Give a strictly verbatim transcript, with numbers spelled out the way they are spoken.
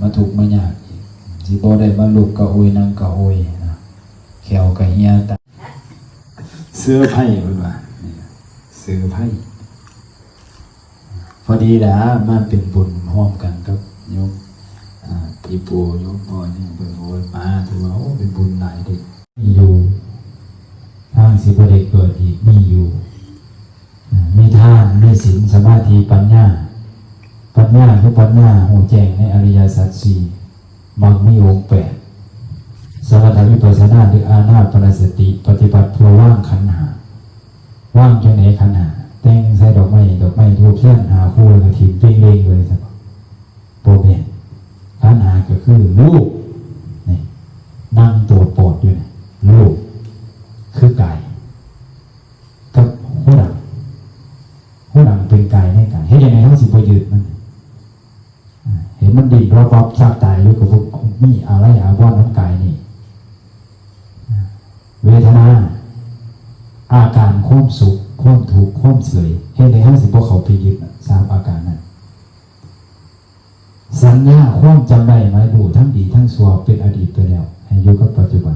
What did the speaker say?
มาทุกข์มายากอีก สิบ่ได้มาลุกกะโอยนั่งกะโอยนะ แข้วกะเหี่ยตา เซอร์ไพรส์เพิ่นว่า เซอร์ไพรส์ พอดีล่ะ มาเป็นบุญร่วมกันกับโยม อ่า พี่ปู่โยมพ่อนี่เพิ่นโอ้ยมา ถือว่า โอ้ เป็นบุญหลายเด้ อยู่ ทางสิบ่ได้เกิดอีกมีอยู่ อ่า มีทาน มีศีล สมาธิ ปัญญา ปัญญาคือปัญญารู้แจ้งในอริยสัจสี่ มรรคมีองค์แปด สมถวิปัสสนาหรืออานาปานสติ ปฏิบัติเพื่อวางขันธ์ห้า วางจั่งใดขันธ์ห้า แต่งใส่ดอกไม้ ดอกไม้ธูปเทียนห้าคู่แล้วก็ถิ่มเป่งเล็งเลยซะบ่ บ่แม่น ขันธ์ห้าก็คือรูป นี่ นั่งตัวโปดอยู่นี่ รูป คือกาย กับฮู้ดัง ฮู้ดังเป็นกายในกาย เฮ็ดจั่งใดเฮาสิบ่ยึดมัน อ่า เห็นมันดิ้นรอบๆ ซากตายอยู่ ก็บ่มีอาลัยอาวรณ์นำกายนี่ อ่า เวทนา อาการความสุข ความทุกข์ ความเฉย เฮ็ดให้เฮาสิบ่เข้าไปยึดน่ะ สามอาการนั้น สัญญา ความจำได้หมายรู้ ทั้งดีทั้งชั่ว เป็นอดีตไปแล้ว ให้อยู่กับปัจจุบัน